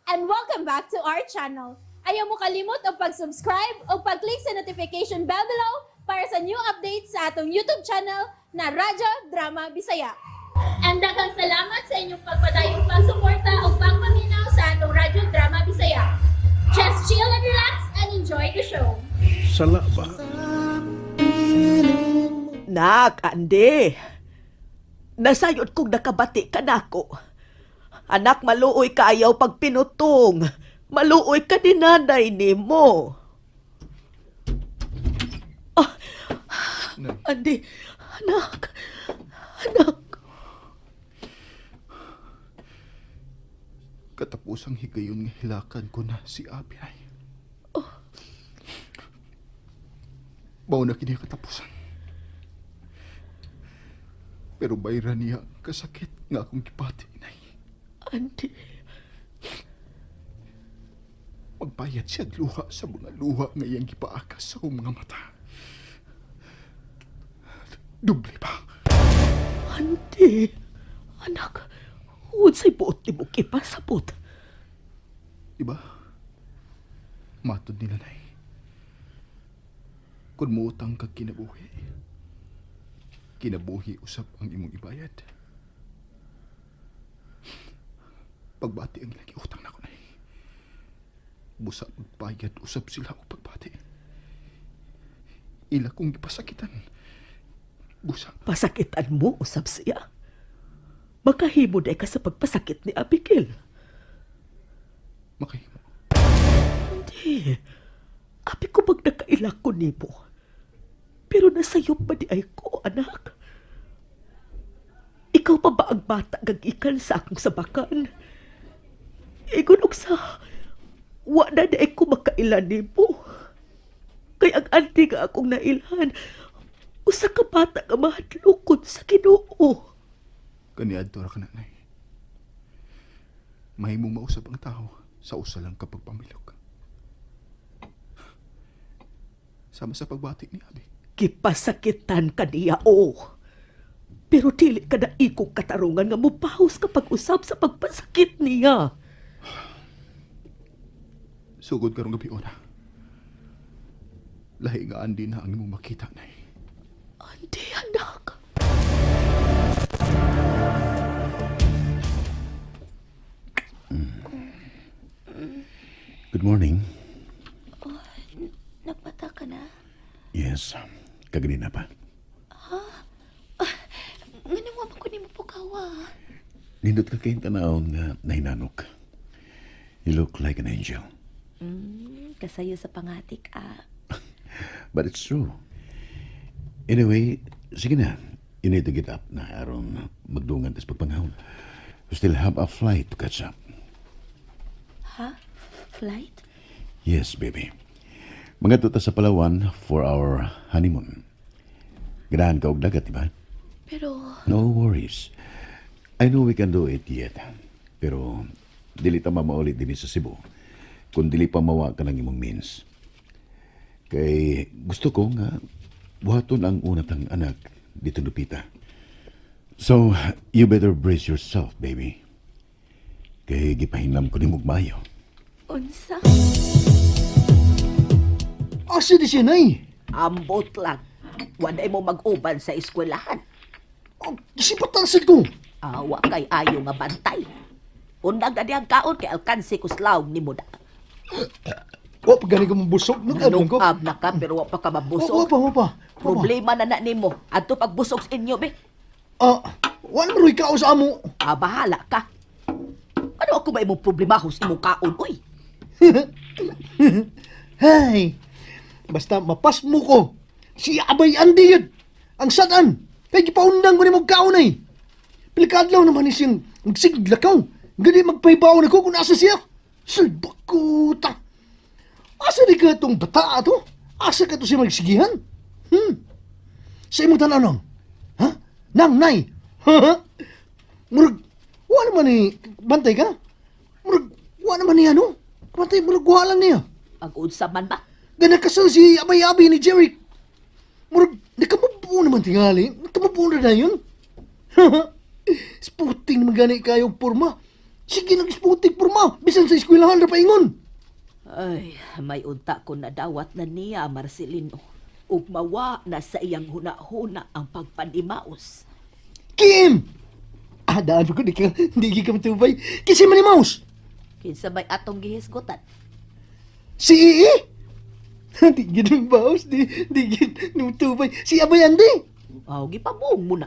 And welcome back to our channel. Ayaw mo kalimot og pag-subscribe o pag-click sa notification bell below para sa new updates sa atong YouTube channel na Radyo Drama Bisaya. And daghang salamat sa inyong pagpadayong pagsuporta o pagpaminaw sa atong Radyo Drama Bisaya. Just chill and relax and enjoy the show. Sala ba? Nak, Ande. Nasayod kong nakabati ka nako. Anak, maluoy kaayo pag pinutong. Maluoy ka ni nanay nimo. Ah, Nay. Ande, anak, anak. Katapusang higayon nga hilakan ko na si Abi ay. Mao na kini katapusan. Pero bayra niya ang kasakit nga akong gipati, Nay. Ande. Magbayad siya og luha sa mga luha nga iyang gipaakas sa akong mga mata. Doble pa. Ande. Anak, unsay buot nimo ipasabot? Diba? Matod nila, Nay. Kung muutang kag kinabuhi, kinabuhi usab ang imong ibayad. Pagbati ang ilang utang nako, Nay. Busa magbayad usab sila og pagbati. Ila kong gipasakitan. Busa. Pasakitan mo usab siya. Makahimo diay ka sa pagpasakit ni Abigail. Makahimo. Hindi. Abi ko bag nakaila ko nimo. Pero nasayop pa diay ko, anak. Ikaw pa ba ang bata gagikan sa akong sabakan? Ingon og sa, wa na diay ko makaila nimo. Kay ang Ande nga akong nailhan, usa ka bata nga mahadlokon sa Ginoo. Kaniadto ra ka na, Nay. Mahimong mausab ang tao sa usa lang ka pagpamilok. Sama sa pagbati ni Abi. Gipasakitan ka niya, o. Pero dili ka na ikong katarungan nga mubahos kapag usab sa pagpasakit niya. Sugod karong gabi una. Lahi nga Andi na ang imong makita, Nay. Andi, anak. Good morning. Nagbata ka na? Yes, kaganina pa. Nganong wa man ko nimo pukawa? Nindot ka kayong tanawon nga nahinanok. You look like an angel. Kasayo sa pangatik, ah. But it's true. Anyway, sige na. You need to get up na aron magdungan tas pagpangahon. We still have a flight to catch up. Ha? Flight? Yes, baby. Mangadto ta sa Palawan for our honeymoon. Ganahan ka og dagat, di ba? Pero, No worries. I know we can do it yet. Pero dili ta mamauli dinhi sa Cebu kung dili pa mawa ka ng imong means. Kay gusto ko nga buhaton ang una tang anak dito lupita. So, you better brace yourself, baby. Kay gipahinlam ko nimo og maayo. Unsa? Asa di siya, Nay? Ambot lang. Waday mo mag-uban sa eskwelahan. Oh, gisipatan sad ko. Awa kay ayo nga bantay. Undag na diyang kaon kay alkansi ko slawg ni mo da. Wa pa gani ko mabusog. Nag-abang ko. Nanukab na ka pero wa pa ka Wa mabusog. pa, wa pa. Wa pa. Problema na na nimo. Adto pagbusog sa inyo be. Ah, wa naman ro'y kaon sa amo. Ah, bahala ka. Ano ako ba imong problema sa imong kaon uy? Hay, basta mapasmo ko. Si Abay Andy yun. Ang sadaan. Kay gipaundang ko nimo kaon ay. Pila ka adlaw naman ni siyang nagsiglakaw. Gani magpahibaw na ko kung asa siya. Sulbakuta. Asa di ka itong bata ato? Asa ka to siya magsigihan? Sa imong tanaw nang? Ha? Nang, Nay? Murag, wa naman ni, bantay ka? Murag, wa naman ni ano? Bantay, murag, wa lang niya. Pag-unsa man ba? Gana kasal si Abay-Abi ni Jeric. Murag, nakamubuo naman tingali. Nakamubuo na yun. Sporting naman gani kayong porma. Sige nag-sputik porma, bisan sa eskwelahan ra paingon. Ay, may unta ko nadawat na niya, Marcelino. Ug mawa na sa iyang huna-huna ang pagpanimaos. Kim! Ah, daan ko, di ka, di ka matubay. Kasi man ni Mouse! Kinsa may atong gihisgutan? Si Ii! Di gid ang mouse, di gid nutubay. Si Abay Andy! Aw, gipabuong mo na.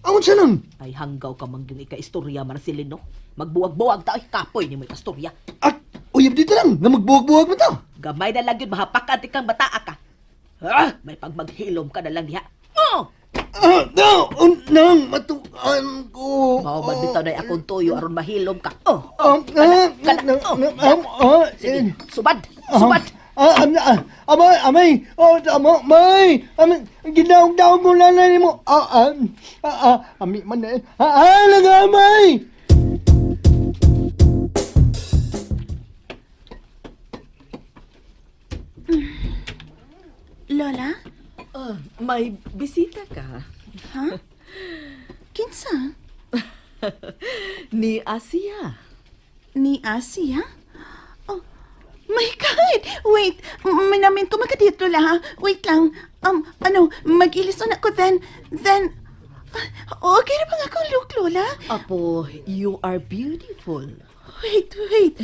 Awon sa nun! Ay, hanggaw ka man gyud ika-istorya, Marcelino. Magbuwag-buwag ta, ay, kapoy ni mo ika-istorya. At uyab dito lang, na magbuwag-buwag mo ta. Gamay na lang yun, mahapakan kang bataa ka. Ah, may pagmaghilom ka na lang diha. Oh! Ah, no! Nang matuan ko. Mao man bitaw na akong tuyo aron mahilom ka. Oh, Ah, oh, kana, kana, ah, oh. ah, ah, Sige, eh. subad, subad. Ah, ah, ah, amay, amay, oh, amo, may, amay, ginaog-daog mo lang na mo. Ah, ah, ah, ah, ami man na, ah, ah, nagamay. Lola? Ah, may bisita ka. Ha? Kinsa? Ni Asia. Ni Asia? Oh, my God! Wait! Manamin ko makadito la ha. Wait lang. Ano, mag-ilis na ako then, then, ah, okay na ba nga akong look, Lola? Apo, you are beautiful. Wait, wait.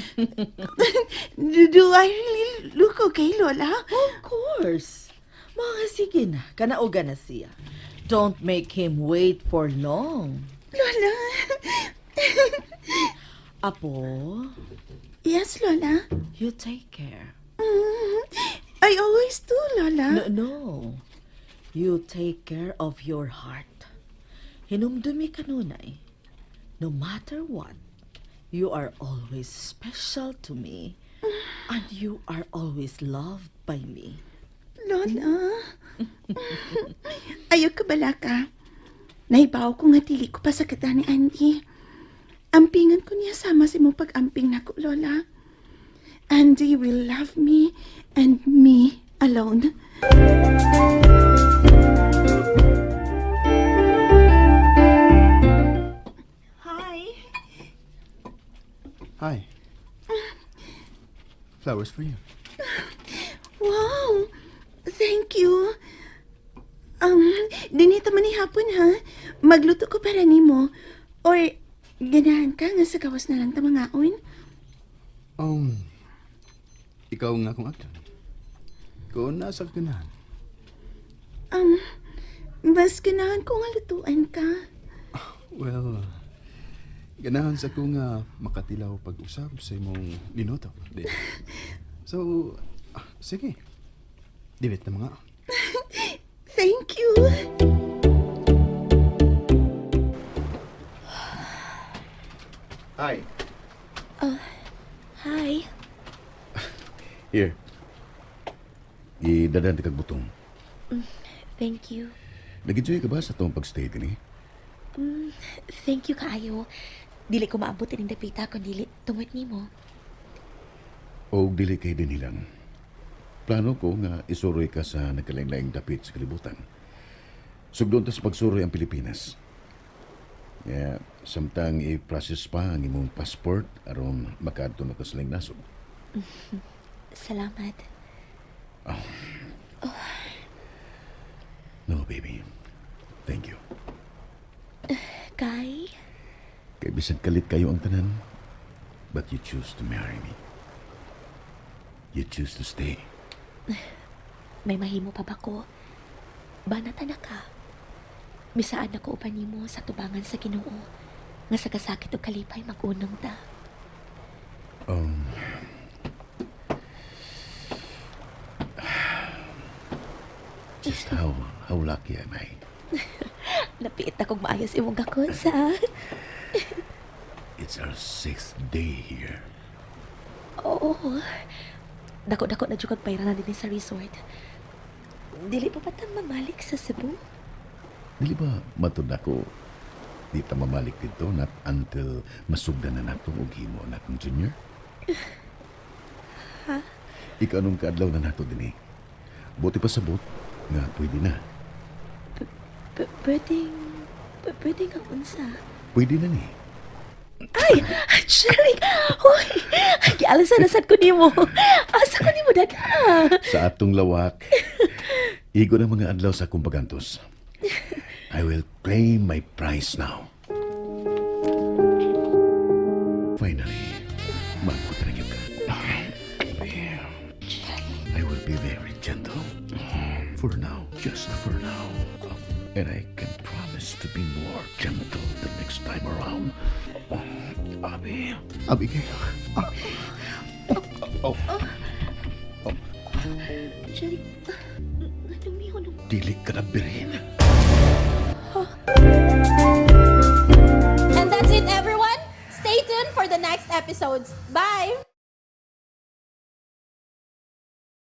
Do I really look okay, Lola? Of course. Mga sige na, kanauga na siya. Don't make him wait for long. Lola? Apo, Yes, Lola. you take care. I always do, Lola. No, no. You take care of your heart. Hinumdumi ka nunay. No matter what, you are always special to me. And you are always loved by me. Lola. Ayaw ka bala ka. Naibaw ko nga dili ko pasakita ni Andy. Ampingan ko niya sama sa imong pag-amping nako, Lola. Andy will love me and me alone. Hi. Hi. Flowers for you. Wow! Thank you. Dinito man ni hapon ha. Magluto ko para nimo. Or ganahan ka nga sa gawas na lang ta mangaon. Ikaw nga akong aktor. Kung nasa ganahan. Mas ganahan ko nga lutuan ka. Well, ganahan sa ko nga makatilaw pag-usab sa imong linuto. Di. So, ah, sige. Dibit na mga. Thank you. Hi. Hi. Here. Idadan kag butong. Thank you. Nag-enjoy ka ba sa atong pagstay dinhi? Thank you kaayo. Dili ko maabot ining dapita kun dili tungod nimo. O dili kay dinhi lang. Plano ko nga isuroy ka sa nagkalain-laing dapit sa kalibutan. Sugdon ta sa pagsuroy ang Pilipinas. Yeah, samtang i-process pa ang imong passport aron makaadto na ka sa laing nasod. Salamat. No, baby. Thank you. Kay, Kay bisan kalit kayo ang tanan, but you choose to marry me. You choose to stay. May mahimo pa ba ko? Banata na ka. Misaan ako uban nimo sa tubangan sa Ginoo nga sa kasakit ug kalipay mag-unong ta. Just how lucky am I? Napiit akong maayos imong gakon sa. It's our sixth day here. Oo. Dako-dako na jud kag bayra na dinhi sa resort. Dili pa ba ta mamalik sa Cebu? Dili ba matud ako di ta mamalik dito not until masugdan na nato og himo na akong junior? Ha? Ikaw anong kaadlaw na nato dinhi? Buti pa sabot nga pwede na. Pwedeng, pwedeng ang unsa. Pwede na ni. Ay, Jeric! Hoy! Gialasan na sad ko nimo. Asa ko nimo dada? Sa atong lawak, igo na mga adlaw sa akong pagantos. I will claim my prize now. Finally, magkot na gyud ka. I will be very gentle. For now, just for now. And I can promise to be more gentle the next time around. Abi. Abigail. Oh, Jeric, anong miho nung Dili ka na birin. And that's it, everyone. Stay tuned for the next episodes. Bye!